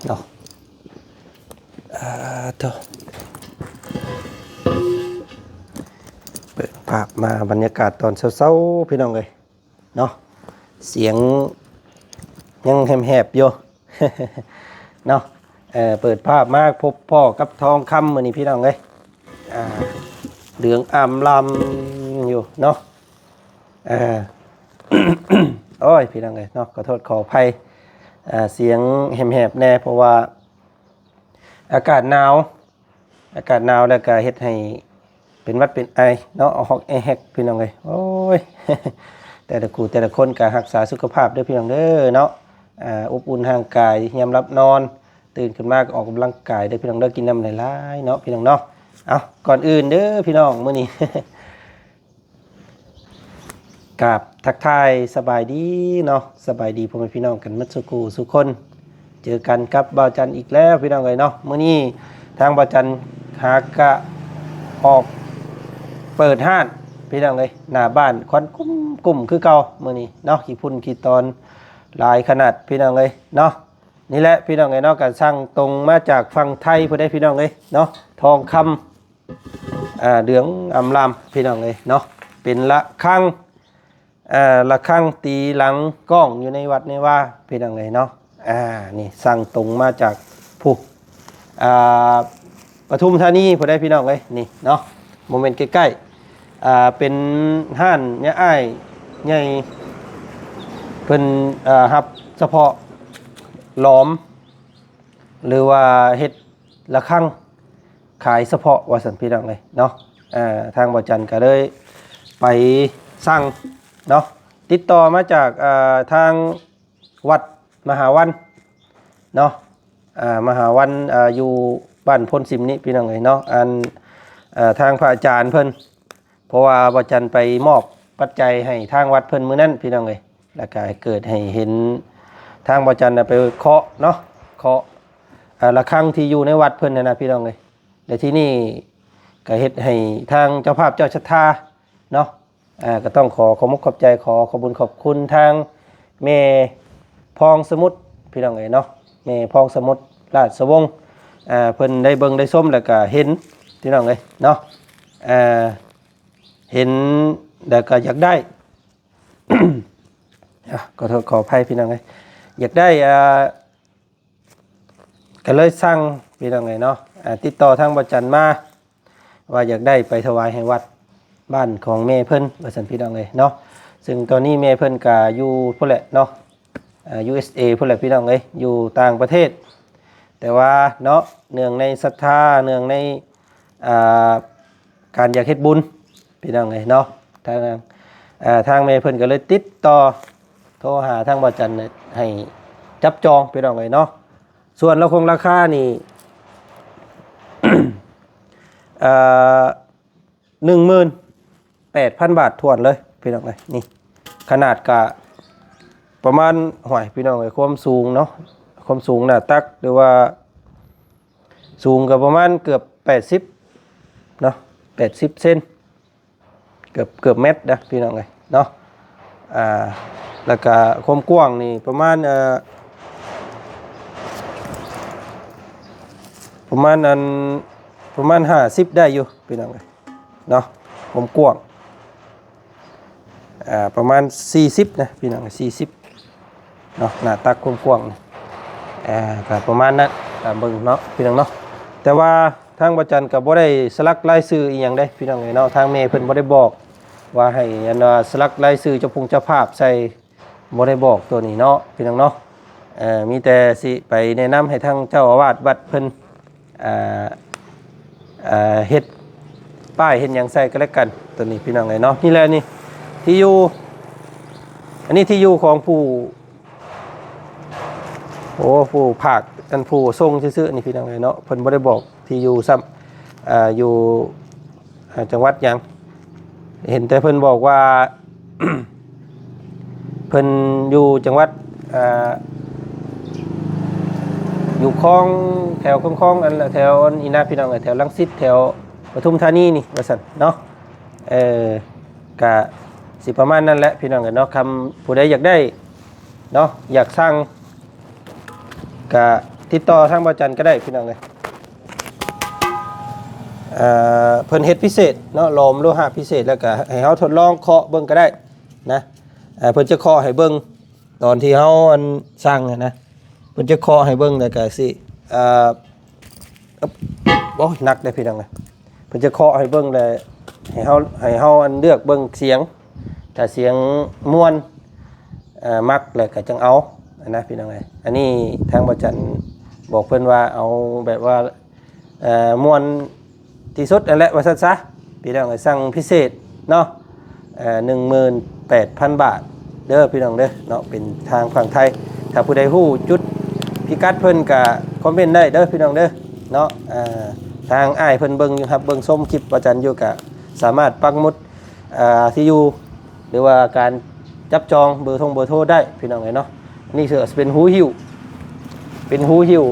ເນາະ ອ່າ ໂທ້ ເປີດພາບມາ ບັນຍາກາດຕອນເຊົ້າໆ ພີ່ນ້ອງເອີຍເນາະ ສຽງຍັງແຫບໆຢູ່ເນາະ ເອີ ເປີດພາບມາພົບພໍ້ກັບທອງຄຳມື້ນີ້ ພີ່ນ້ອງເອີຍ ອ່າ ເຫຼືອງອາມລາມຢູ່ເນາະ ອ່າ ໂອ້ຍ ພີ່ນ້ອງເອີຍເນາະ ຂໍໂທດຂໍອະໄພ ອ່າ ສຽງແຫບໆແດ່ ເພາະວ່າອາກາດໜາວ ອາກາດໜາວແລ້ວກະເຮັດໃຫ້ເປັນຫວັດເປັນໄອເນາະ ອອກຮອກແອແຮກ ພີ່ນ້ອງເອີຍ ໂອ້ຍ ແຕ່ລະຄູ່ແຕ່ລະຄົນກະຮັກສາສຸຂະພາບເດີ ພີ່ນ້ອງເດີເນາະ ອ່າ ອົບອຸ່ນຮ່າງກາຍຍາມຫຼັບນອນ ຕື່ນຂຶ້ນມາກໍອອກກຳລັງກາຍເດີ ພີ່ນ້ອງເດີ ກິນນ້ຳຫຼາຍໆເນາະ ພີ່ນ້ອງເນາະ ເອົາ ກ່ອນອື່ນເດີ ພີ່ນ້ອງ ມື້ນີ້ ກາບທັກທາຍສະບາຍດີເນາະ ສະບາຍດີພໍ່ແມ່ພີ່ນ້ອງກັນໝົດສູ່ຄູ່ສູ່ຄົນ ເຈີກັນກັບບ່າວຈັນອີກແລ້ວ ພີ່ນ້ອງເອີຍເນາະ ມື້ນີ້ທາງບ່າວຈັນຫາກະອອກເປີດຮ້ານ ພີ່ນ້ອງເອີຍ ໜ້າບ້ານຄວັນກຸ້ມໆຄືເກົ່າ ມື້ນີ້ເນາະ ຂີ້ຝຸ່ນຂີ້ຕອນຫຼາຍຂະໜາດ ພີ່ນ້ອງເອີຍເນາະ ນີ້ແຫຼະ ພີ່ນ້ອງເອີຍເນາະ ກະສັ່ງຕົງມາຈາກຝັ່ງໄທພຸ້ນເດ້ ພີ່ນ້ອງເອີຍເນາະ ທອງຄຳ ອ່າ ເຫຼືອງອາມລາມ ພີ່ນ້ອງເອີຍເນາະ ເປັນລະຄັງ ອ່າ ລະຄັງຕີຫຼັງກ້ອງຢູ່ໃນວັດໃນວາ ພີ່ນ້ອງເອີຍເນາະ ອ່າ ນີ້ສັ່ງຕົງມາຈາກຜູ້ ອ່າ ປະທຸມທານີພຸ້ນເດ້ ພີ່ນ້ອງເອີຍ ນີ້ເນາະ ບໍ່ແມ່ນໃກ້ໆ ອ່າ ເປັນຮ້ານຍາອ້າຍໃຫຍ່ ເພິ່ນ ເອີ ຮັບສະເພາະຫຼອມ ຫຼືວ່າເຮັດລະຄັງຂາຍສະເພາະວ່າຊັ້ນ ພີ່ນ້ອງເອີຍເນາະ ເອີ ທາງບ່າວຈັນກະເລີຍໄປສັ່ງເນາະ ຕິດຕໍ່ມາຈາກ ເອີ ທາງວັດມະຫາວັນເນາະ ອ່າ ມະຫາວັນ ອ່າ ຢູ່ບ້ານໂພນຊິມນີ້ ພີ່ນ້ອງເອີຍເນາະ ອັນ ເອີ ທາງພະອາຈານເພິ່ນ ເພາະວ່າບ່າວຈັນໄປມອບປັດໄຈໃຫ້ທາງວັດເພິ່ນມື້ນັ້ນ ພີ່ນ້ອງເອີຍ ແລ້ວກະເກີດໃຫ້ເຫັນທາງບ່າວຈັນນະໄປເຄາະເນາະ ເຄາະ ເອີ ລະຄັງທີ່ຢູ່ໃນວັດເພິ່ນຫັ້ນນະ ພີ່ນ້ອງເອີຍ ແລະທີ່ນີ້ກະເຮັດໃຫ້ທາງເຈົ້າພາບເຈົ້າສັດທາເນາະ ເອີ ກະຕ້ອງຂໍຂອບມຸກຂອບໃຈ ຂໍຂອບບຸນຂອບຄຸນທາງແມ່ພອງສະໝຸດ ພີ່ນ້ອງເອີຍເນາະ ແມ່ພອງສະໝຸດ ລາດສະວົງ ເອີ ເພິ່ນໄດ້ເບິ່ງໄດ້ຊົມ ແລ້ວກະເຫັນ ພີ່ນ້ອງເອີຍເນາະ ເອີ ເຫັນແລ້ວກະຢາກໄດ້ ອາ ຂໍໂທດຂໍອະໄພ ພີ່ນ້ອງເອີຍ ຢາກໄດ້ ອ່າ ກະເລີຍສັ່ງ ພີ່ນ້ອງເອີຍເນາະ ອ່າ ຕິດຕໍ່ທາງບ່າວຈັນມາ ວ່າຢາກໄດ້ໄປຖວາຍໃຫ້ວັດບ້ານຂອງແມ່ເພິ່ນວ່າຊັ້ນ ພີ່ນ້ອງເອີຍເນາະ ຊຶ່ງຕອນນີ້ແມ່ເພິ່ນກະຢູ່ພຸ້ນແຫຼະເນາະ ອ່າ ຢູເອສເອ ພຸ້ນແຫຼະ ພີ່ນ້ອງເອີຍ ຢູ່ຕ່າງປະເທດ ແຕ່ວ່າເນາະ ເນື່ອງໃນສັດທາ ເນື່ອງໃນ ອ່າ ການຢາກເຮັດບຸນ ພີ່ນ້ອງເອີຍເນາະ ທາງ ເອີ ທາງແມ່ເພິ່ນກໍເລີຍຕິດຕໍ່ໂທຫາທາງບ່າວຈັນໃຫ້ຈັບຈອງ ພີ່ນ້ອງເອີຍເນາະ ສ່ວນລາຄາຄົງລາຄານີ້ ເອີ ໜຶ່ງໝື່ນແປດພັນບາດຖ້ວນເລີຍ ພີ່ນ້ອງເອີຍ ນີ້ຂະໜາດກະປະມານ ຫ້ວຍ ພີ່ນ້ອງເອີຍ ຄວາມສູງເນາະ ຄວາມສູງໜ້າຕັກ ຫຼືວ່າສູງກໍປະມານເກືອບແປດສິບເນາະ ແປດສິບເຊັນ ເກືອບ ເກືອບແມັດເດີ ພີ່ນ້ອງເອີຍເນາະ ອ່າ ແລ້ວກະຄວາມກວ້າງນີ້ປະມານ ເອີ ປະມານອັນ ປະມານຫ້າສິບໄດ້ຢູ່ ພີ່ນ້ອງເອີຍເນາະ ຄວາມກວ້າງ ອ່າ ປະມານສີ່ສິບນະ ພີ່ນ້ອງ ສີ່ສິບເນາະ ໜ້າຕັກຄວາມກວ້າງ ອ່າ ກໍປະມານນັ້ນ ຕາມເບິ່ງເນາະ ພີ່ນ້ອງເນາະ ແຕ່ວ່າທາງບ່າວຈັນກໍບໍ່ໄດ້ສະຫຼັກລາຍຊື່ອີ່ຫຍັງເດ້ ພີ່ນ້ອງເອີຍເນາະ ທາງແມ່ເພິ່ນບໍ່ໄດ້ບອກວ່າໃຫ້ ອັນວ່າສະຫຼັກລາຍຊື່ເຈົ້າພງເຈົ້າພາບໃສ່ ບໍ່ໄດ້ບອກໂຕນີ້ເນາະ ພີ່ນ້ອງເນາະ ເອີ ມີແຕ່ຊິໄປແນະນຳໃຫ້ທາງເຈົ້າອາວາດວັດເພິ່ນ ເອີ ເຮັດປ້າຍເຮັດຫຍັງໃສ່ກໍແລ້ວກັນ ໂຕນີ້ ພີ່ນ້ອງເອີຍເນາະ ນີ້ແຫຼະນີ້ ທີ່ຢູ່ ອັນນີ້ທີ່ຢູ່ຂອງຜູ້ ໂອ້ ຜູ້ພາກ ອັນຜູ້ສົ່ງຊື່ໆ ນີ້ ພີ່ນ້ອງເອີຍເນາະ ເພິ່ນບໍ່ໄດ້ບອກ ທີ່ຢູ່ຊ້ຳ ເອີ ຢູ່ ເອີ ຈັງຫວັດຫຍັງ ເຫັນແຕ່ເພິ່ນບອກວ່າ ເພິ່ນຢູ່ຈັງຫວັດ ເອີ ຢູ່ຄອງ ແຖວຄອງ ອັນ ແຖວອັນນີ້ນະ ພີ່ນ້ອງເອີຍ ແຖວລັງສິດ ແຖວປະທຸມທານີນີ້ ວ່າຊັ້ນເນາະ ເອີ ກະຊິປະມານນັ້ນແຫຼະ ພີ່ນ້ອງເອີຍເນາະ ຄັນຜູ້ໃດຢາກໄດ້ເນາະ ຢາກສັ່ງ ກະ ຕິດຕໍ່ທາງບ່າວຈັນກໍໄດ້ພີ່ນ້ອງເອີຍ. ເອີ ເພິ່ນເຮັດພິເສດເນາະ ຫຼອມໂລຫະພິເສດ ແລ້ວກໍໃຫ້ເຮົາທົດລອງເຄາະເບິ່ງກໍໄດ້ນະ. ເອີ ເພິ່ນຈະເຄາະໃຫ້ເບິ່ງ ຕອນທີ່ເຮົາອັນສັ່ງຫັ້ນນະ ເພິ່ນຈະເຄາະໃຫ້ເບິ່ງ ແລ້ວກໍຊິ ເອີ ໂອ້ຍ ໜັກເດ້ພີ່ນ້ອງເອີຍ. ເພິ່ນຈະເຄາະໃຫ້ເບິ່ງ ແລ້ວໃຫ້ເຮົາ ໃຫ້ເຮົາອັນເລືອກເບິ່ງສຽງ ຖ້າສຽງມ່ວນ ເອີ ມັກ ແລ້ວກໍຈັ່ງເອົາຫັ້ນນະພີ່ນ້ອງເອີຍ. ອັນນີ້ທາງບ່າວຈັນບອກເພິ່ນວ່າເອົາແບບວ່າ ເອີ ມ່ວນທີ່ສຸດຫັ້ນແຫຼະ ວ່າຊັ້ນຊະພີ່ນ້ອງເອີຍ. ສັ່ງພິເສດເນາະ ເອີ ໜຶ່ງໝື່ນແປດພັນບາດເດີພີ່ນ້ອງເດີເນາະ ເປັນທາງຝັ່ງໄທ. ຖ້າຜູ້ໃດຮູ້ຈຸດພິກັດເພິ່ນກໍຄອມເມັນໄດ້ເດີພີ່ນ້ອງເດີເນາະ. ເອີ ທາງອ້າຍເພິ່ນເບິ່ງຢູ່ ຮັບເບິ່ງຊົມຄລິບບ່າວຈັນຢູ່ ກໍສາມາດປັກໝຸດ ເອີ ທີ່ຢູ່ ຫຼືວ່າການຈັບຈອງເບີທົ່ງເບີໂທໄດ້ພີ່ນ້ອງເອີຍເນາະ. ນີ້ຄືເປັນຮູຫິ້ວ ເປັນຮູຫິ້ວ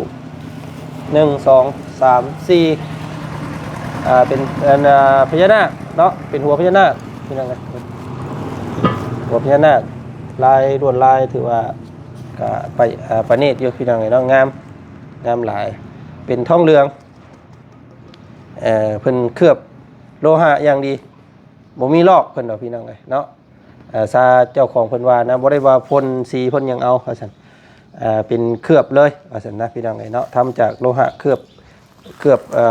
ໜຶ່ງ ສອງ ສາມ ສີ່ ອ່າ ເປັນອັນ ອ່າ ພະຍານາກເນາະ ເປັນຫົວພະຍານາກພີ່ນ້ອງເອີຍ. ຫົວພະຍານາກ ລາຍລວດລາຍຖືວ່າກະໄປ ອ່າ ປະນີດຢູ່ພີ່ນ້ອງເອີຍເນາະ. ງາມ ງາມຫຼາຍ ເປັນທອງເຫຼືອງ ເອີ ເພິ່ນເຄືອບໂລຫະຢ່າງດີ ບໍ່ມີລອກເພິ່ນດອກພີ່ນ້ອງເອີຍເນາະ. ເອີ ຊາເຈົ້າຂອງເພິ່ນວ່ານະ ບໍ່ໄດ້ວ່າພົ່ນສີພົ່ນຫຍັງເອົາວ່າຊັ້ນ ເປັນເຄືອບເລີຍວ່າຊັ້ນນະພີ່ນ້ອງເອີຍເນາະ. ທຳຈາກໂລຫະເຄືອບ ເຄືອບ ເອີ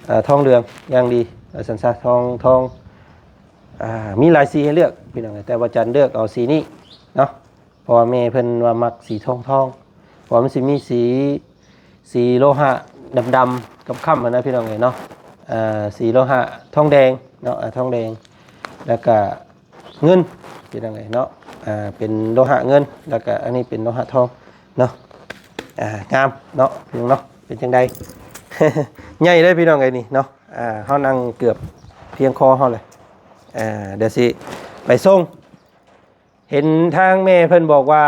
ເອີ ທອງເຫຼືອງຢ່າງດີວ່າຊັ້ນຊະ. ທອງ ທອງ ອ່າ ມີຫຼາຍສີໃຫ້ເລືອກພີ່ນ້ອງເອີຍ ແຕ່ວ່າຈັນເລືອກເອົາສີນີ້ເນາະ ເພາະວ່າແມ່ເພິ່ນວ່າມັກສີທອງໆ ເພາະວ່າມັນຊິມີສີ ສີໂລຫະດຳໆ ຄ້ຳໆ ຫັ້ນນະພີ່ນ້ອງເອີຍເນາະ. ອ່າ ສີໂລຫະທອງແດງເນາະ ອ່າ ທອງແດງ ແລ້ວກະເງິນພີ່ນ້ອງເອີຍເນາະ. ອ່າ ເປັນໂລຫະເງິນ ແລ້ວກະອັນນີ້ເປັນໂລຫະທອງເນາະ. ອ່າ ງາມເນາະພີ່ນ້ອງເນາະ. ເປັນຈັ່ງໃດ ໃຫຍ່ເດ້ພີ່ນ້ອງເອີຍນີ້ເນາະ. ອ່າ ເຮົານັ່ງເກືອບພຽງຄໍເຮົາເລີຍ. ອ່າ ດຽວຊິໄປສົ່ງ ເຫັນທາງແມ່ເພິ່ນບອກວ່າ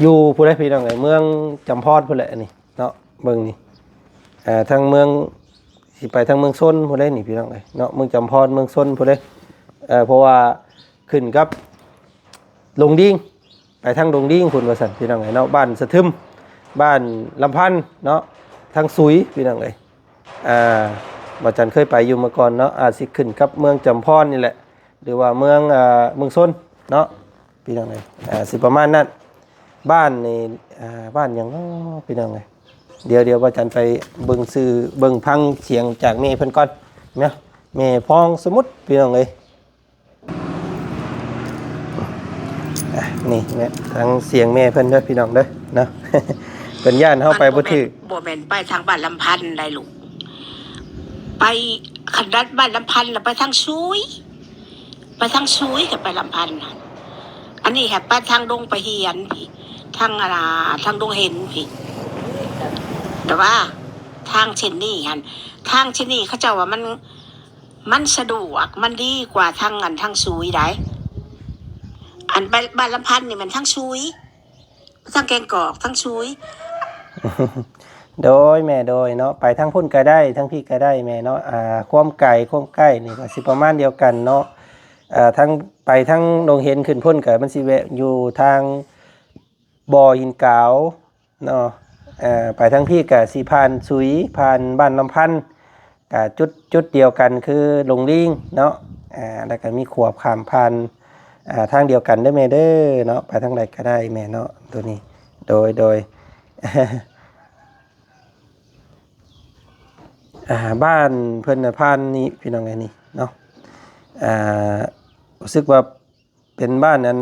ຢູ່ພຸ້ນແຫຼະພີ່ນ້ອງເອີຍ ເມືອງຈຳພອນພຸ້ນແຫຼະ ອັນນີ້ເນາະ. ເບິ່ງນີ້ ເອີ ທາງເມືອງ ຊິໄປທາງເມືອງຊົນພຸ້ນເດ້ນີ້ພີ່ນ້ອງເອີຍເນາະ ເມືອງຈຳພອນ ເມືອງຊົນພຸ້ນເດ້. ເອີ ເພາະວ່າຂຶ້ນກັບດົງດິງ ໄປທາງດົງດິງພຸ້ນວ່າຊັ້ນພີ່ນ້ອງເອີຍເນາະ. ບ້ານສະທຶມ ບ້ານລຳພັນເນາະ ທາງສຸຍພີ່ນ້ອງເອີຍ. ອ່າ ບ່າວຈັນເຄີຍໄປຢູ່ເມື່ອກ່ອນເນາະ ອາດຊິຂຶ້ນກັບເມືອງຈຳພອນນີ້ແຫຼະ ຫຼືວ່າເມືອງ ອ່າ ເມືອງຊົນເນາະ ພີ່ນ້ອງເອີຍ. ອ່າ ຊິປະມານນັ້ນ. ບ້ານນີ້ ອ່າ ບ້ານຫຍັງເນາະພີ່ນ້ອງເອີຍ. ດຽວ ດຽວບ່າວຈັນໄປເບິ່ງຊື່ ເບິ່ງຟັງສຽງຈາກແມ່ເພິ່ນກ່ອນເນາະ. ແມ່ພອງສະໝຸດ ພີ່ນ້ອງເອີຍ. ອ່ະ ນີ້ແມ່ ທາງສຽງແມ່ເພິ່ນເດີພີ່ນ້ອງເດີເນາະ. ເພິ່ນຢ້ານເຮົາໄປບໍ່ຖືກ. ບໍ່ແມ່ນ ບໍ່ແມ່ນໄປທາງບ້ານລຳພັນໄດ໋ລູກ ໄປ ຄັນບ້ານລຳພັນລະໄປທາງສຸຍ ໄປທາງສຸຍກໍໄປລຳພັນ. ອັນນີ້ຫາໄປທາງດົງປະຫຽນພີ້ ທາງ ອັນນ່າ ທາງດົງເຫັນພີ້. ແຕ່ວ່າທາງເສັ້ນນີ້ຫັ້ນ ທາງເສັ້ນນີ້ເຂົາເຈົ້າວ່າມັນ ມັນສະດວກ ມັນດີກວ່າທາງ ອັນ ທາງສຸຍໄດ໋. ອັນ ບ້ານ ບ້ານລຳພັນນີ້ແມ່ນທາງສຸຍ ທາງແກງກອກ ທາງສຸຍ. ໂດຍແມ່ ໂດຍເນາະ ໄປທາງພຸ້ນກໍໄດ້ ທາງພີ້ກໍໄດ້ແມ່ເນາະ. ອ່າ ຄວາມໄກຄວາມໃກ້ນີ້ກໍຊິປະມານດຽວກັນເນາະ. ເອີ ທາງ ໄປທາງດົງເຫັນຂຶ້ນພຸ້ນກໍມັນຊິແວະຢູ່ທາງບໍ່ຫີນກາວ ເນາະ. ເອີ ໄປທາງພີ້ກະຊິຜ່ານສຸຍ ຜ່ານບ້ານລຳພັນ ກະຈຸດ ຈຸດດຽວກັນຄືດົງດິງເນາະ. ເອີ ແລ້ວກະມີຂົວຂ້າມຜ່ານ ເອີ ທາງດຽວກັນເດີແມ່ເດີເນາະ. ໄປທາງໃດກະໄດ້ແມ່ເນາະ ໂຕນີ້. ໂດຍ ໂດຍ ອ່າ ບ້ານເພິ່ນນະຜ່ານນີ້ພີ່ນ້ອງເອີຍນີ້ເນາະ. ອ່າ ຮູ້ສຶກວ່າ ເປັນບ້ານອັນ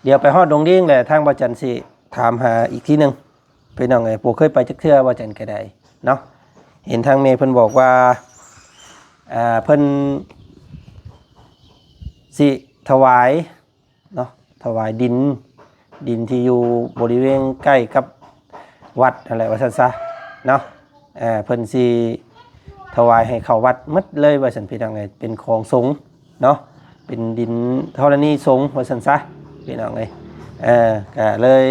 ດຽວໄປຮອດດົງດິງແຫຼະ ທາງບ່າວຈັນຊິຖາມຫາອີກທີໜຶ່ງ ພີ່ນ້ອງເອີຍ. ບໍ່ເຄີຍໄປຈັກເທື່ອ ບ່າວຈັນກໍໄດ້ເນາະ. ເຫັນທາງແມ່ເພິ່ນບອກວ່າ ອ່າ ເພິ່ນຊິຖວາຍເນາະ ຖວາຍດິນ ດິນທີ່ຢູ່ບໍລິເວນໃກ້ກັບວັດຫັ້ນແຫຼະ ວ່າຊັ້ນຊະເນາະ. ເອີ ເພິ່ນຊິຖວາຍໃຫ້ເຂົ້າວັດໝົດເລີຍວ່າຊັ້ນ ພີ່ນ້ອງເອີຍ. ເປັນຂອງສົງເນາະ ເປັນດິນທໍລະນີສົງວ່າຊັ້ນຊະ ພີ່ນ້ອງເອີຍ. ເອີ ກະເລີຍ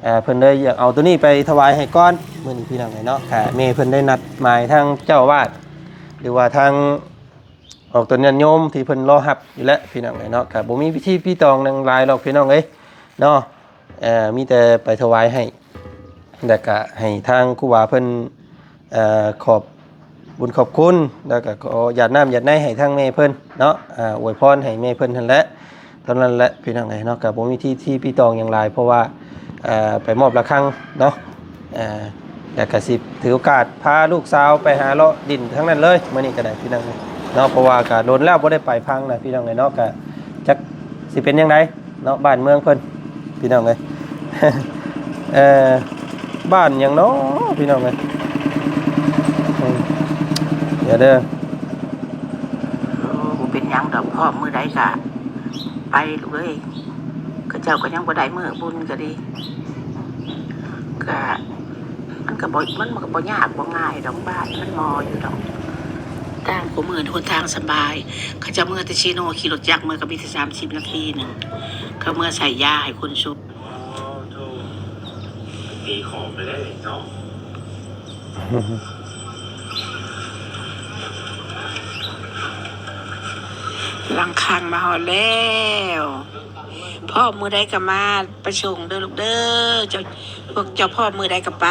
ເອີ ເພິ່ນເລີຍຢາກເອົາໂຕນີ້ໄປຖວາຍໃຫ້ກ່ອນມື້ນີ້ ພີ່ນ້ອງເອີຍເນາະ. ກະແມ່ເພິ່ນໄດ້ນັດໝາຍທາງເຈົ້າອາວາດ ຫຼືວ່າທາງອອກຕົນຍາດໂຍມທີ່ເພິ່ນລໍຮັບຢູ່ແຫຼະ ພີ່ນ້ອງເອີຍເນາະ. ກະບໍ່ມີພິທີປີຕອງຫຍັງຫຼາຍດອກ ພີ່ນ້ອງເອີຍເນາະ. ເອີ ມີແຕ່ໄປຖວາຍໃຫ້ ແລ້ວກະໃຫ້ທາງຄູບາເພິ່ນ ເອີ ຂອບບຸນຂອບຄຸນ ແລ້ວກະຂໍຢາດນ້ຳຢາດໃນໃຫ້ທາງແມ່ເພິ່ນເນາະ ອາ ອວຍພອນໃຫ້ແມ່ເພິ່ນຫັ້ນແຫຼະ. ເທົ່ານັ້ນແຫຼະພີ່ນ້ອງເອີຍເນາະ ກໍບໍ່ມີທີ່ ທີ່ຕິຕອງຫຍັງຫຼາຍ ເພາະວ່າ ເອີ ໄປມອບລະຄັງເນາະ ເອີ ແລ້ວກໍຊິຖືໂອກາດພາລູກສາວໄປຫາເລາະຫຼິ້ນທາງນັ້ນເລີຍ ມື້ນີ້ກໍໄດ້ພີ່ນ້ອງເອີຍເນາະ ເພາະວ່າກໍດົນແລ້ວບໍ່ໄດ້ໄປພັງນະພີ່ນ້ອງເອີຍເນາະ ກໍຈັກຊິເປັນຈັ່ງໃດເນາະ ບ້ານເມືອງເພິ່ນພີ່ນ້ອງເອີຍ ເອີ ບ້ານຫຍັງເນາະພີ່ນ້ອງເອີຍ ອືມ ດຽວເດີ. ໂອ້ ບໍ່ເປັນຫຍັງດອກ ພ້ອມມື້ໃດກະໄປລູກເອີຍ ເຂົາເຈົ້າກໍຍັງບໍ່ໄດ້ມື້ບຸນກໍດີ ກະ ມັນກໍບໍ່ ມັນ ມັນກໍບໍ່ຍາກບໍ່ງ່າຍດອກ ບ້ານມັນໝໍຢູ່ດອກ ທາງຄູ່ມື້ຫົນທາງສະບາຍ ເຂົາເຈົ້າເມືອແຕ່ເຊໂນ ຂີ່ລົດຈັກເມືອກໍມີແຕ່ສາມສິບນາທີໜຶ່ງ ເຂົາເມືອໃສ່ຢາໃຫ້ຄົນຊຸບ. ໂອ້ໂຫ ຕີຂອບໄປໄດ້ເນາະ ຫຼັງຄັງມາຮອດແລ້ວ ພ້ອມມື້ໃດກໍມາໄປສົ່ງເດີລູກເດີ ເຈົ້າ ພວກເຈົ້າພ້ອມມື້ໃດກໍໄປ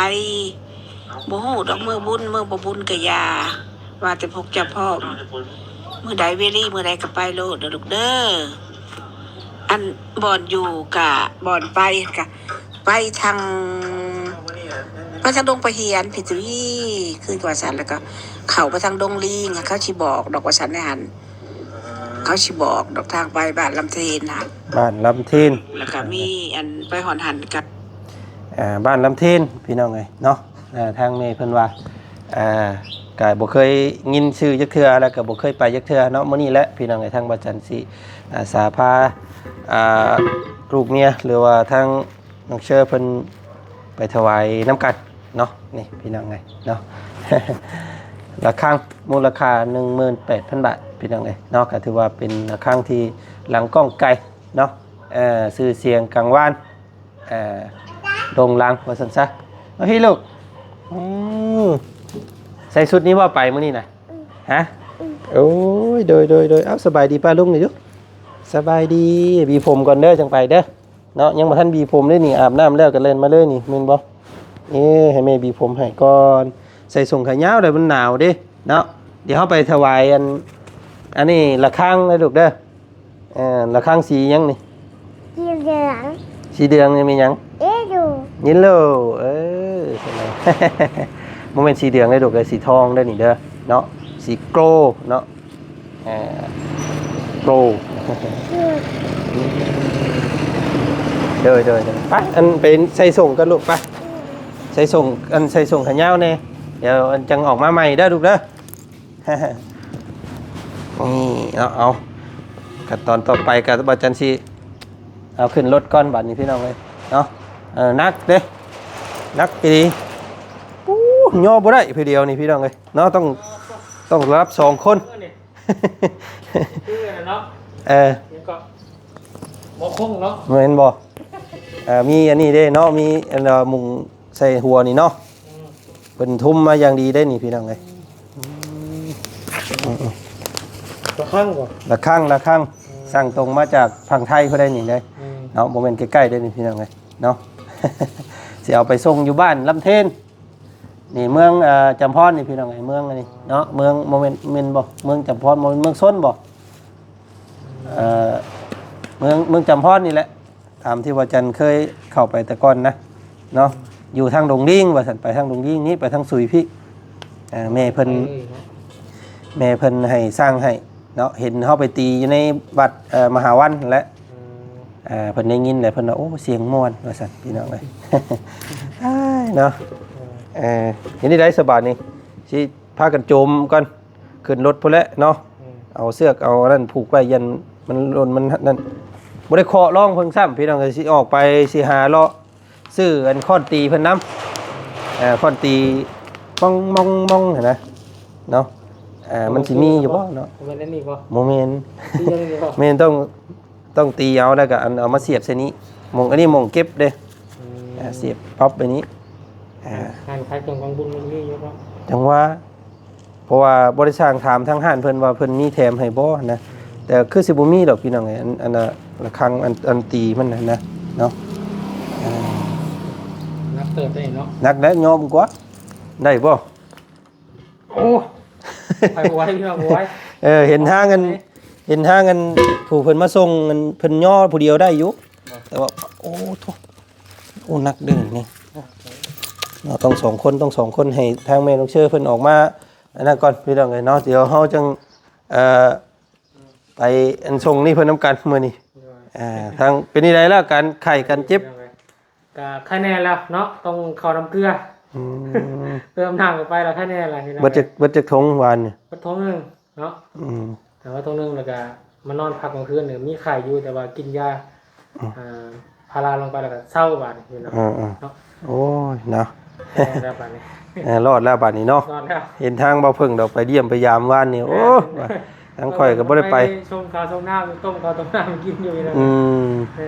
ບໍ່ຮູ້ດອກ ມື້ບຸນມື້ບໍ່ບຸນກໍຢ່າ ວ່າແຕ່ພວກເຈົ້າພ້ອມ ມື້ໃດເວລີມື້ໃດກໍໄປໂລດເດີລູກເດີ ອັນບ່ອນຢູ່ກະ ບ່ອນໄປກະ ໄປທາງ ໄປທາງດົງປາຫຽນພີ້ຕິ ຄືວ່າຊັ້ນ ແລ້ວກໍເຂົ້າໄປທາງດົງລີງ ເຂົາຊິບອກດອກວ່າຊັ້ນໃນຫັ້ນ ເຂົາຊິບອກດອກທາງໄປບ້ານລຳເທນຫັ້ນ ບ້ານລຳເທນ ແລ້ວກໍມີອັນໄປຮອດຫັ້ນກະ ອ່າ ບ້ານລຳເທນພີ່ນ້ອງເອີຍເນາະ ອ່າ ທາງແມ່ເພິ່ນວ່າ ອ່າ ກະບໍ່ເຄີຍຍິນຊື່ຈັກເທື່ອ ແລ້ວກະບໍ່ເຄີຍໄປຈັກເທື່ອເນາະ ມື້ນີ້ແຫຼະພີ່ນ້ອງເອີຍ ທາງບ່າວຈັນຊິ ອ່າ ສາພາ ອ່າ ລູກເມຍ ຫຼືວ່າທາງນ້ອງເຊີເພິ່ນໄປຖວາຍນຳກັນເນາະ ນີ້ພີ່ນ້ອງເອີຍເນາະ ລະຄັງມູນລະຄ່າໜຶ່ງໝື່ນແປດພັນບາດ ພີ່ນ້ອງເອີຍເນາະ ກະຖືວ່າເປັນລະຄັງທີ່ຫຼັງກ້ອງໄກເນາະ ເອີ ຊື່ສຽງກາງວານ ເອີ ໂດ່ງດັງວ່າຊັ້ນຊະ ເອົາພີ່ລູກ ອືມ ໃສ່ຊຸດນີ້ບໍ່ໄປມື້ນີ້ນະ ຮະ ໂອ້ຍ ໂດຍ ໂດຍ ໂດຍ ເອົາ ສະບາຍດີປ້າລຸງນີ້ດູ ສະບາຍດີ ຫວີຜົມກ່ອນເດີ ຈັ່ງໄປເດີເນາະ ຍັງບໍ່ທັນຫວີຜົມເລີຍນີ້ ອາບນ້ຳແລ້ວກໍແລ່ນມາເລີຍນີ້ ແມ່ນບໍ່ ເອີ ໃຫ້ແມ່ຫວີຜົມໃຫ້ກ່ອນ ໃສ່ສົ້ງຂາຍາວແລ້ວມັນໜາວເດ້ເນາະ ດຽວເຮົາໄປຖວາຍອັນ ອັນນີ້ລະຄັງເດີລູກເດີ ເອີ ລະຄັງສີຫຍັງນີ້? ສີເຫຼືອງ ສີເຫຼືອງນີ້ແມ່ນຫຍັງ? ເຢລໂລ ເຢລໂລ ເອີ ບໍ່ແມ່ນສີເຫຼືອງເດີລູກເດີ ສີທອງເດີນີ້ເດີເນາະ ສີໂກລເນາະ ເອີ ໂກລ ໂດຍ ໂດຍ ໂດຍ ໄປ ອັນໄປໃສ່ສົ້ງກັນລູກ ໄປ ໃສ່ສົ້ງ ອັນໃສ່ສົ້ງຂາຍາວແດ່ ດຽວອັນຈັ່ງອອກມາໃໝ່ເດີລູກເດີ. ນີ້ເນາະ ເອົາ ຂັ້ນຕອນຕໍ່ໄປກໍບ່າວຈັນຊິເອົາຂຶ້ນລົດກ່ອນບາດນີ້ພີ່ນ້ອງເອີຍເນາະ ເອີ ໜັກເດ້ ໜັກອີ່ຫຼີ ປູ້ ຍໍບໍ່ໄດ້ຜູ້ດຽວນີ້ພີ່ນ້ອງເອີຍເນາະ ຕ້ອງ ຕ້ອງລະດັບສອງຄົນ ຄືອັນນັ້ນເນາະ ເອີ ຫຍັງເກາະ ໝໍຄົງເນາະ ແມ່ນບໍ່ ເອີ ມີອັນນີ້ເດ້ເນາະ ມີອັນ ເອີ ມຸງ ໃສ່ຫົວນີ້ເນາະ ອືມ ເພິ່ນທຸ່ມມາຢ່າງດີເດ້ນີ້ພີ່ນ້ອງເອີຍ ອືມ ລະຄັງບໍ່ ລະຄັງ ລະຄັງ ອືມ ສັ່ງຕົງມາຈາກຝັ່ງໄທພຸ້ນໃດນີ້ເດ້ ອືມ ເນາະ ບໍ່ແມ່ນໃກ້ໆເດ້ນີ້ພີ່ນ້ອງເອີຍເນາະ ຊິເອົາໄປສົ່ງຢູ່ບ້ານລຳເທນ ນີ້ເມືອງ ເອີ່ ຈຳພອນນີ້ພີ່ນ້ອງເອີຍ ເມືອງອັນນີ້ເນາະ ເມືອງ ບໍ່ແມ່ນ ແມ່ນບໍ່ ເມືອງຈຳພອນ ບໍ່ແມ່ນເມືອງຊົນບໍ່ ເອີ ເມືອງ ເມືອງຈຳພອນນີ້ແຫຼະ ຕາມທີ່ວ່າຈັນເຄີຍເຂົ້າໄປແຕ່ກ່ອນນະເນາະ ຢູ່ທາງດົງລີງວ່າຊັ້ນ ໄປທາງດົງລີງນີ້ ໄປທາງສຸຍພີ້ ເອີ ແມ່ເພິ່ນ ໄປເລີຍເນາະ ແມ່ເພິ່ນໃຫ້ສ້າງໃຫ້ເນາະ ເຫັນເຮົາໄປຕີຢູ່ໃນວັດ ເອີ ມະຫາວັນຫັ້ນແຫຼະ ອືມ ເອີ ເພິ່ນໄດ້ຍິນແລ້ວເພິ່ນວ່າ ໂອ້ ສຽງມ່ວນວ່າຊັ້ນ ພີ່ນ້ອງເອີຍ ເນາະ ເອີ ເອີ ເຮັດຈັ່ງໃດສະບາດນີ້ ຊິພາກັນໂຈມກ່ອນ ຂຶ້ນລົດພຸ້ນແຫຼະເນາະ ອືມ ເອົາເຊືອກເອົາອັນນັ້ນຜູກໄວ້ ຢ້ານມັນຫຼົ່ນມັນນັ້ນ ບໍ່ໄດ້ເຄາະລອງເພິ່ນຊ້ຳ ພີ່ນ້ອງເອີຍ ຊິອອກໄປຊິຫາເລາະຊື້ອັນຄ້ອນຕີເພິ່ນນຳ ເອີ ຄ້ອນຕີ ປອງມອງມອງຫັ້ນນະເນາະ ເອີ ມັນຊິມີຢູ່ບໍ່ເນາະ ບໍ່ແມ່ນອັນນີ້ບໍ່ ບໍ່ແມ່ນ ຕີອັນນີ້ບໍ່ ແມ່ນຕ້ອງ ຕ້ອງຕີເອົາ ແລ້ວກໍອັນເອົາມາສຽບໃສ່ນີ້ ໝ່ອງ ອັນນີ້ໝ່ອງເກັບເດ້ ອືມ ອ່າ ສຽບປັອບໄປນີ້ ອ່າ ຮ້ານຂາຍເຄື່ອງຂອງບຸນມັນມີຢູ່ເນາະ ຈັ່ງວ່າ ເພາະວ່າບໍ່ໄດ້ສ້າງ ຖາມທາງຮ້ານເພິ່ນວ່າເພິ່ນມີແຖມໃຫ້ບໍ່ນະ ອືມ ແຕ່ຄືຊິບໍ່ມີດອກພີ່ນ້ອງເອີຍ ອັນ ອັນລະຄັງ ອັນ ອັນຕີມັນນະເນາະ ອື ເຕີບໄດ້ເນາະ ໜັກແລ້ວ ຍອມກວ່າ ໄດ້ບໍ່? ໂອ້ ໄປບໍ່ໄຫວ ພີ່ນ້ອງ ບໍ່ໄຫວ. ເອີ ເຫັນທາງອັນ ເຫັນທາງອັນ ຜູ້ເພິ່ນມາສົ່ງ ອັນເພິ່ນຍໍຜູ້ດຽວໄດ້ຢູ່ ແຕ່ວ່າ ໂອ້ໂທ້ ໂອ້ ໜັກເດ້ນີ້ ເນາະ ຕ້ອງສອງຄົນ ຕ້ອງສອງຄົນ ໃຫ້ທາງແມ່ນ້ອງເຊີເພິ່ນອອກມາ ອັນນັ້ນກ່ອນ ພີ່ນ້ອງເອີຍເນາະ ດຽວເຮົາຈັ່ງ ເອີ ໄປອັນສົ່ງນີ້ເພິ່ນນຳກັນມື້ນີ້. ໂດຍ ອ່າ ທາງເປັນຈັ່ງໃດແລ້ວ ການໄຂ້ການເຈັບ? ກໍໄຄແນ່ແລ້ວເນາະ ຕ້ອງເຂົ້ານ້ຳເກືອ ອືມ ເຕີມນ້ຳເຂົ້າໄປແລ້ວໄຄແນ່ແລ້ວ ພີ່ນ້ອງ. ເບິດຈັກ ເບິດຈັກຖົງວານນີ້? ເບິດຖົງໜຶ່ງເນາະ. ອືມ ແຕ່ວ່າຖົງໜຶ່ງ ແລ້ວກໍມານອນພັກກາງຄືນນີ້ ມີໄຂ້ຢູ່ ແຕ່ວ່າກິນຢາ ອືມ ອ່າ ພາລາລົງໄປ ແລ້ວກໍເຊົາບາດນີ້ ພີ່ນ້ອງ ເອີໆ ເນາະ. ໂອ້ຍເນາະ ແນ່ແລ້ວບາດນີ້ ເອີ ລອດແລ້ວບາດນີ້ເນາະ ລອດແລ້ວ. ເຫັນທາງບ່າວເຜິ້ງດອກໄປຢ້ຽມໄປຢາມວານນີ້ ໂອ້ຍ ທາງຂ້ອຍກໍບໍ່ໄດ້ໄປ ໄປຊົງເຂົ້າຊົງນ້ຳ ຕົ້ມເຂົ້າຕົ້ມນ້ຳກິນຢູ່ນີ້ແຫຼະ. ອືມ ເອີ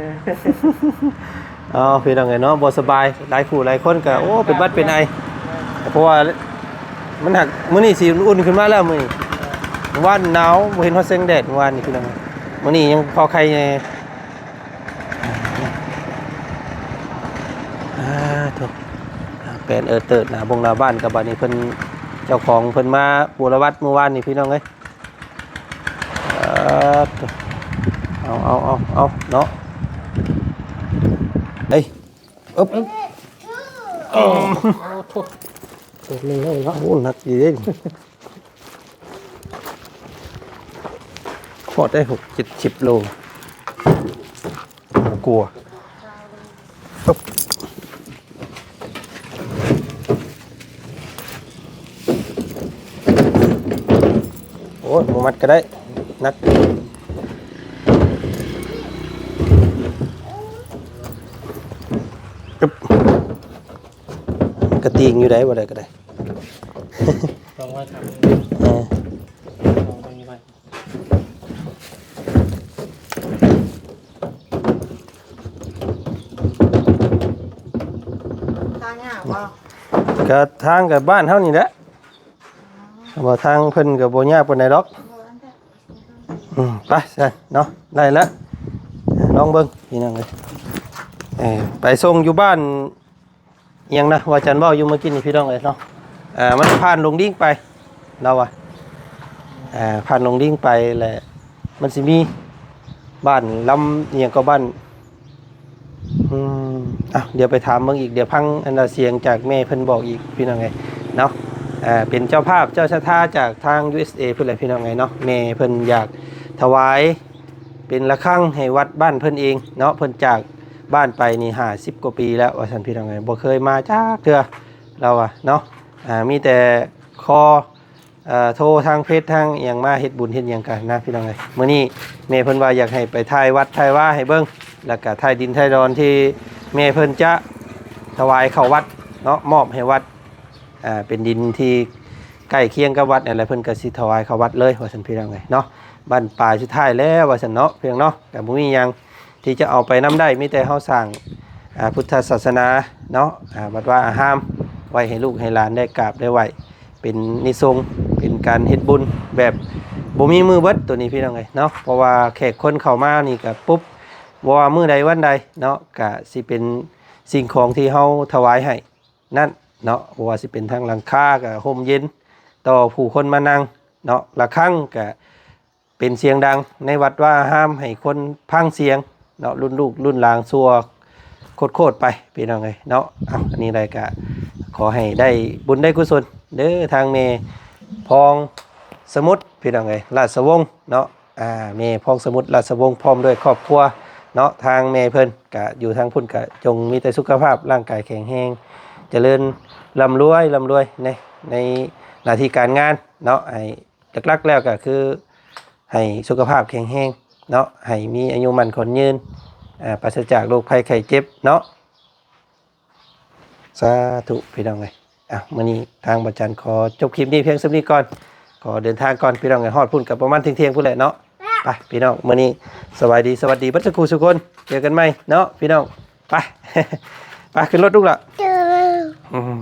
ເອົາ ພີ່ນ້ອງເອີຍເນາະ ບໍ່ສະບາຍ ຫຼາຍຄູ່ຫຼາຍຄົນກໍ ໂອ້ ເປັນຫວັດເປັນໄອ ເອີ ເພາະວ່າມັນຫາກ ມື້ນີ້ຊິອຸ່ນໆຂຶ້ນມາແລ້ວມື້ນີ້. ເອີ ວານໜາວ ບໍ່ເຫັນຮອດແສງແດດວານນີ້ ພີ່ນ້ອງ ມື້ນີ້ຍັງພໍໄຄແນ່. ອ່າ ໂທ້ ແປນເອີເຕີດໜ້າບົງໜ້າບ້ານ ກັບບາດນີ້ເພິ່ນ ເຈົ້າຂອງເພິ່ນມາບົວລະວັດມື້ວານນີ້ ພີ່ນ້ອງເອີຍ. ເອີ ໂທ້ ເອົາ ເອົາ ເອົາ ເອົາເນາະ ເອີຍ ອຶບ ອຶບ ໂອ້ ໂອ້ ໂທ້ ເຕີບໜຶ່ງເລີຍເນາະ. ໂອ້ ໜັກຢູ່ເດ້ ຮອດໄດ້ຫົກເຈັດສິບໂລກວ່າ. ໂອ້ຍ ບໍ່ມັດກໍໄດ້ ໜັກ ກະຕີງຢູ່ໃດ ບໍ່ໄດ້ກໍໄດ້ ລອງໄວ້ທຳ ເອີ ລອງເບິ່ງໄວ້. ທາງຍາກບໍ່? ກະທາງກະບ້ານເຮົານີ້ແຫຼະ ວ່າທາງເພິ່ນກະບໍ່ຍາກປານໃດດອກ. ອືມ ໄປຊັ້ນເນາະ ໄດ້ລະ ລອງເບິ່ງພີ່ນ້ອງເອີຍ. ເອີ ໄປສົ່ງຢູ່ບ້ານ ອີ່ຫຍັງນະ ວ່າຈັນເວົ້າຢູ່ມື້ກີ້ນີ້ພີ່ນ້ອງເອີຍເນາະ. ເອີ ມັນຜ່ານດົງດິງໄປ ລາວວ່າ ເອີ ຜ່ານດົງດິງໄປແຫຼະ ມັນຊິມີບ້ານລຳ ອີ່ຫຍັງກໍບ້ານ ອືມ ອ່ະ ດຽວໄປຖາມເບິ່ງອີກ ດຽວຟັງອັນວ່າສຽງຈາກແມ່ເພິ່ນບອກອີກ ພີ່ນ້ອງເອີຍເນາະ. ເອີ ເປັນເຈົ້າພາບເຈົ້າສັດທາຈາກທາງ ຢູເອສເອ ພຸ້ນແຫຼະ ພີ່ນ້ອງເອີຍເນາະ. ແມ່ເພິ່ນຢາກຖວາຍເປັນລະຄັງໃຫ້ວັດບ້ານເພິ່ນເອງເນາະ ເພິ່ນຈາກ ບ້ານໄປນີ້ຫ້າສິບກວ່າປີແລ້ວວ່າຊັ້ນ ພີ່ນ້ອງເອີຍ ບໍ່ເຄີຍມາຈັກເທື່ອ ລາວວ່າເນາະ. ອ່າ ມີແຕ່ຂໍ ເອີ ໂທທາງເຟສທາງອີ່ຫຍັງມາເຮັດບຸນເຮັດຫຍັງກັນນະ ພີ່ນ້ອງເອີຍ. ມື້ນີ້ແມ່ເພິ່ນວ່າຢາກໃຫ້ໄປຖ່າຍວັດຖ່າຍວາໃຫ້ເບິ່ງ ແລ້ວກະຖ່າຍດິນຖ່າຍດອນທີ່ແມ່ເພິ່ນຈະຖວາຍເຂົ້າວັດເນາະ ມອບໃຫ້ວັດ ອ່າ ເປັນດິນທີ່ໃກ້ຄຽງກັບວັດນັ້ນແຫຼະ ເພິ່ນກໍຊິຖວາຍເຂົ້າວັດເລີຍວ່າຊັ້ນ ພີ່ນ້ອງເອີຍເນາະ. ບັ້ນປາຍສຸດທ້າຍແລ້ວວ່າຊັ້ນເນາະ ພີ່ນ້ອງເນາະ. ກໍບໍ່ມີຫຍັງທີ່ຈະເອົາໄປນຳໄດ້ ມີແຕ່ເຮົາສ້າງ ອ່າ ພຸດທະສາສະໜາເນາະ ອ່າ ວັດວາອາຮາມ ໄວ້ໃຫ້ລູກໃຫ້ຫຼານໄດ້ກາບໄດ້ໄຫວ້ ເປັນນິສົງ ເປັນການເຮັດບຸນແບບບໍ່ມີມື້ເບິດໂຕນີ້ ພີ່ນ້ອງເອີຍເນາະ. ເພາະວ່າແຂກຄົນເຂົ້າມານີ້ກໍປຸບ ບໍ່ວ່າມື້ໃດວັນໃດເນາະ ກໍຊິເປັນສິ່ງຂອງທີ່ເຮົາຖວາຍໃຫ້ ນັ້ນເນາະ ບໍ່ວ່າຊິເປັນທາງຫຼັງຄາກໍຮົ່ມເຢັນຕໍ່ຜູ້ຄົນມານັ່ງເນາະ ລະຄັງກໍເປັນສຽງດັງໃນວັດວາອາຮາມ ໃຫ້ຄົນຟັງສຽງເນາະ ລຸ້ນລູກລຸ້ນຫຼານຊົ່ວໂຄດໆໄປ ພີ່ນ້ອງເອີຍເນາະ. ເອົາ ອັນນີ້ໄດ້ກໍຂໍໃຫ້ໄດ້ບຸນໄດ້ກຸສົນເດີ ທາງແມ່ພອງສະໝຸດ ພີ່ນ້ອງເອີຍ ລາດສະວົງເນາະ. ອ່າ ແມ່ພອງສະໝຸດ ລາດສະວົງ ພ້ອມດ້ວຍຄອບຄົວເນາະ ທາງແມ່ເພິ່ນກະຢູ່ທາງພຸ້ນ ກະຈົ່ງມີແຕ່ສຸຂະພາບຮ່າງກາຍແຂງແຮງ ຈະເລີນລ່ຳລວຍ ລ່ຳລວຍໃນ ໃນໜ້າທີ່ການງານເນາະ. ໃຫ້ ຫຼັກໆແລ້ວກະຄືໃຫ້ສຸຂະພາບແຂງແຮງເນາະ ໃຫ້ມີອາຍຸໝັ້ນຂວັນຍືນ ອ່າ ປາສະຈາກໂລກໄພໄຂ້ເຈັບເນາະ. ສາທຸ ພີ່ນ້ອງເອີຍ. ອ່ະ ມື້ນີ້ທາງບ່າວຈັນຂໍຈົບຄລິບນີ້ພຽງສ່ຳນີ້ກ່ອນ ຂໍເດີນທາງກ່ອນ ພີ່ນ້ອງເອີຍ. ຮອດພຸ້ນກໍປະມານທ່ຽງໆພຸ້ນແຫຼະເນາະ. ໄປ ພີ່ນ້ອງ ມື້ນີ້ສະບາຍດີ ສະຫວັດດີເບິດສູ່ຜູ້ສູ່ຄົນ ເຈີກັນໃໝ່ເນາະ ພີ່ນ້ອງ. ໄປ ໄປ ຂຶ້ນລົດລູກລະ. ອືມ.